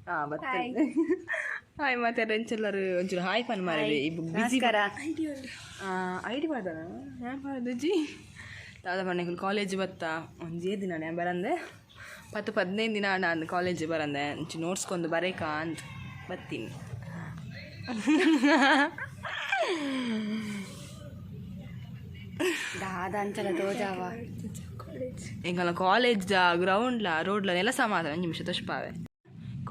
ಹಾಂ ಬರ್ತೇನೆ. ಹಾಯ್ ಮಾತಾಡ ಎಂಚೆಲ್ಲರು ಒಂಚೂರು ಹಾಯ್ ಫನ್ ಮಾರೆ. ನಮಸ್ಕಾರ. I D ಪಾಡ್ದನ ಯಾರು ಪಾಡ್ದಜ್ಜಿ ದಾದ ಪಂಡ ಕಾಲೇಜ್ ಬತ್ತ ಒಂಜೇ ದಿನ ನಾನು ಬರಂದೆ 10 15 ದಿನ ನಾನು ಕಾಲೇಜ್ ಬರಂದೆ ಒಂಚೂರು ನೋಟ್ಸ್ಕೊಂಡು ಬರೇಕ ಅಂತ ಬತ್ತೀನಿ. ದಾದ ಅಂಚಲ ತೋಜಾವ. ಎಂಕಲ್ನ ಕಾಲೇಜ್ದ ಗ್ರೌಂಡ್ಲ ರೋಡ್ಲ ನೆಲ ಸಮಾಧ ಒಂಜಿ ನಿಮಿಷ ತೋಷ್ಪಾವೆ.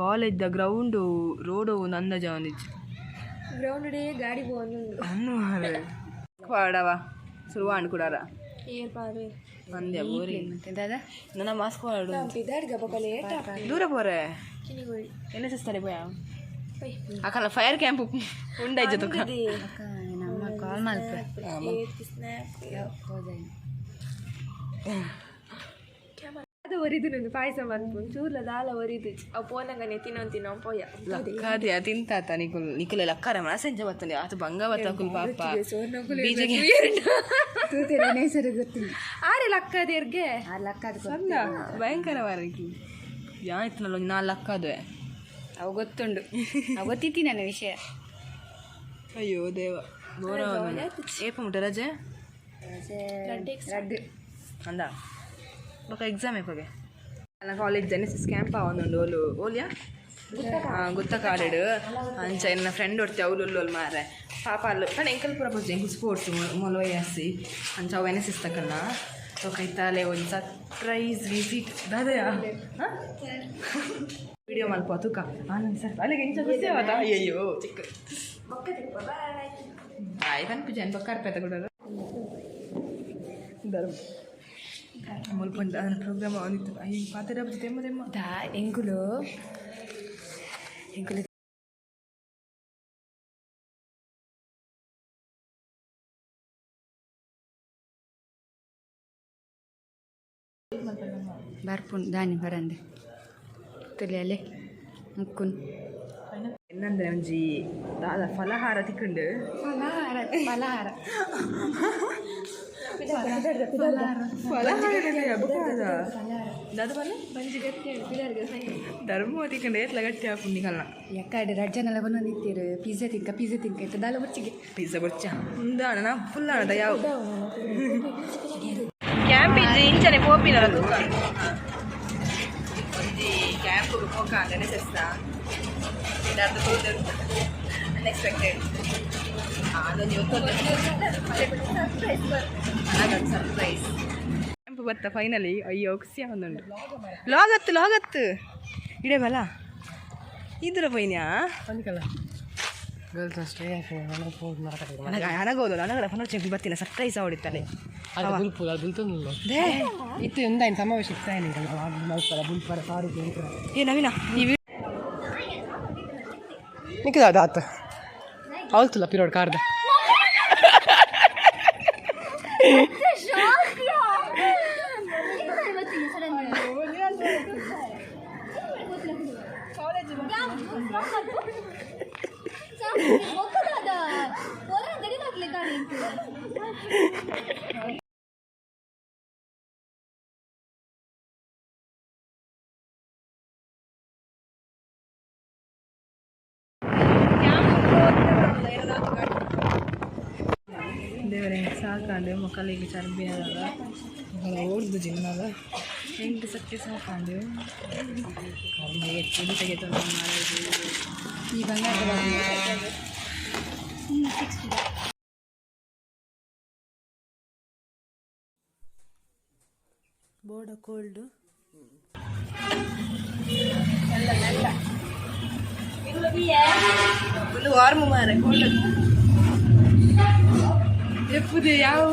ಕಾಲೇಜ್ದ ಗ್ರೌಂಡು ರೋಡು ಒಂದು ಅಂದಾಜ ಒಂದಿಜ್ಜಿ. ಗ್ರೌಂಡ್ ಡೇ ಗಾಡಿ ಪೋವೊಂದುಂಡು. ಅನ್ನು ಮಾರ್ರೆ ಪಾಡವ ಸುರುವಾಂಡ್ ಕುಡಾರ. ಏರ್ ಪಾವೆ. ಅಂದ್ಯ ಬೋರಿ. ಮತ್ತೆ ದಾದ? ನನ್ನ ಮಾಸ್ಕ್ ಪಾಡು. ಪಿದಾಡ್ಗ ಬೊಕ ಲೇಟ್. ದೂರ ಪೋರೆ. ಕಿನಿಗೋಳಿ. ಎನ್ ಎಸ್ ಎಸ್ ತಡೆ ಪೋಯ. ಪೈ. ಅಕಲ ಫೈರ್ ಕ್ಯಾಂಪ್ ಉಂಡಾಯ್ಜ ತುಕ. ಅಕ್ಕ ನಮ್ಮ ಕಾಲ್ ಮಲ್ಪ. ಏತ್ ಸ್ನ್ಯಾಪ್ ಅದು ಒರಿದು ಪಾಯಸ ಮನ್ಪುನ್ ಚೂರ್ಲ ದಾಲ ಒರಿದು ಅವು ಪೋನಂಗನೆ ತಿನ್ನೊಂದು ತಿನ್ನೋ ಪೋಯ. ಲಕ್ಕಾದೆ ತಿಂತಾತ ನಿಕುಲ್ ನಿಕುಲ್ ಲಕ್ಕಾರ ಮನಸೆಂಚ ಬತ್ತಂದೆ ಆತು ಬಂಗ ಬತ್ತ ಅಕುಲ್ ಪಾಪ ಬೀಜಗೆ. ತೂತೆಲ್ಲ ಸರಿ ಗೊತ್ತಿಲ್ಲ. ಆರೆ ಲಕ್ಕದೇರ್ಗೆ. ಆ ಲಕ್ಕ ಅದು. ಅಲ್ಲ ಭಯಂಕರ ವಾರಕ್ಕೆ ಯಾ ಇತ್ತನಲ್ಲ ಒಂದು ನಾಲ್ಕು ಲಕ್ಕದುವೆ. ಅವು ಗೊತ್ತುಂಡು, ಅವು ಗೊತ್ತಿತ್ತಿ ನನ್ನ ವಿಷಯ. ಅಯ್ಯೋ ದೇವ ಬೋರ ಏಪ ಮುಟ್ಟ ರಜೆ? ರಡ್ಡು. ಅಂದ ಬೊಕ ಎಕ್ಸಾಮ್ ಏಪಗೆ? ಅಲ್ಲ ಕಾಲೇಜ್ ಎನ್ ಎಸ್ ಎಸ್ ಕ್ಯಾಂಪ್ ಒಂದುಂಡು ಓಲು ಓಲಿಯಾ ಹಾಂ ಗುತ್ತ ಕಾಡೆಡು ಅಂಚ ಎನ್ನ ಫ್ರೆಂಡ್ ಒರ್ತಿ ಅವ್ಲು ಉಲ್ಲೋಲ್ ಮಾರೆ ಪಾಪ ಅಲ್ಲು ಪಂಡ ಎಂಕಲ್ ಪೂರ ಪೂಜೆ ಎಂಕಲ್ ಸ್ಪೋರ್ಟ್ಸ್ ಮೊಲೋಯಾಸಿ ಅಂಚ ಅವು ಎನ್ ಎಸ್ ಎಸ್ ತಕಲ್ನ ಸೊ ಕೈತಾಲೆ ಒಂದು ಸರ್ಪ್ರೈಸ್ ವಿಸಿಟ್ ದಾದಯಾ ವಿಡಿಯೋ ಮಲ್ಪ ತೂಕ ಆನಂದ್ ಸರ್ ಅಲ್ಲಿಗೆ ಇಂಚ ಖುಷಿ ಆವತಾ. ಅಯ್ಯಯ್ಯೋ ಚಿಕ್ಕ ಬಾಯ್ ಪನ್ಪುಜೆ ಬೊಕ್ಕ ಅರ್ಪೇತ ಕೂಡ ಧರ್ಮ ಮುಲ್ಪಂಡ ಅದನ್ನ ಪ್ರೋಗ್ರಾಮ್ ಅವನಿತ್ತು. ಅಯ್ಯೋ ಪಾತ್ರೆ ತೆಮ್ಮ ತೆಮ್ಮ. ದಾ ಎಂಕುಲು ಎಂಕುಲು ಬರ್ಪುಂಡು ದಾನಿ ಬರಂದೆ ತುಲಿಯಲ್ಲಿ ಮುಕ್ಕುನ್. ಏನಂದ್ರೆ ಒಂಜಿ ದಾದ ಫಲಹಾರ ತಿಕ್ಕುಂಡು. ಫಲಹಾರ ಫಲಹಾರ. ಫಲಹಾರ ದಾದ ಬನ್ನ ಧರ್ಮ ತಿಕ್ಕಂಡು ಏತ್ಲ ಗಟ್ಟಿ ಆಪುಂಡು ಕಲ್ನ. ಎಕ್ಕಾಡಿ ರಡ್ಜನೆಲ್ಲ ಬಂದಿತ್ತೀರು ಪಿಜ್ಜಾ ತಿಂಕ ಪಿಜ್ಜಾ ತಿಂಕ ಇತ್ತು ದಾಲ ಬಚ್ಚಿಗೆ. ಪಿಜ್ಜಾ ಬೊಚ್ಚ ಉಂದಾಣ ನಾ ಫುಲ್ ಆಣದ ಯಾವ ಕ್ಯಾಂಪ್ ಇಜ್ಜಿ ಇಂಚನೆ ಪೋಪಿನಲ್ಲ ತೂಕ ಒಂಜಿ ಕ್ಯಾಂಪ್ ಪೋಕ ಎನ್ ಎಸ್ ಎಸ್ ಅನ್ಎಕ್ಸ್ಪೆಕ್ಟೆಡ್ ಅದೊಂದು ಸರ್ಪ್ರೈಸ್ ಕ್ಯಾಂಪ್ ಬತ್ತ ಫೈನಲಿ. ಅಯ್ಯೋ ಖುಷಿ ಒಂದುಂಡು ಲಾಗತ್ತು ಲಾಗತ್ತು ಇಡೇ ಬಲ ಇದ್ರ ಪೈನ್ಯಾ. ಗರ್ಲ್ಸ್ ಅಷ್ಟೇ. ಅನಗೋದು ನನಗಡ ಫೋನ್ ಚೆಕ್ ಬರ್ತೀನಿ ಸರ್ಪ್ರೈಸ್ ಹೊಡಿತಾನೆ. ಅದು ಬುಲ್ಪು ಅದು ಬುಲ್ತೊಂದುಲ್ಲ. They. ಇತ್ತು ಎಂದಾಯ್ತು ಸಮಾವೇಶ ಇತ್ತಾಯನೆ ಮಲ್ಪರ ಬುಲ್ಪರ ಸಾರು. ಏ ನವೀನ ಈ ನಿಕ್ಕದ ಅದು ಆತ ಅವಲ್ತಲ್ಲ ಪಿರೋಡ್ ಕಾರ್ದ. ದೇವರೇ ಸಾಕಾಂಡು ಮಕ್ಕಳಿಗೆ ಚರ್ಬಿ ಆದಾಗ ಓಡ್ದು ಜಿನ್ನದ ಎಂಟು ಸತ್ಯ ಸಾಕಾಂಡು ಕರ್ಮ ಎತ್ತು ತೆಗೆದು. ಈ ಬಂಗಾರದ. ಬೋರ್ಡ ಕೋಲ್ಡ್ ಒಂದು ವಾರ್ಮ್ ಮಾರ ಕೋಲ್ಡ್ ಎಪ್ಪುದು ಯಾವ.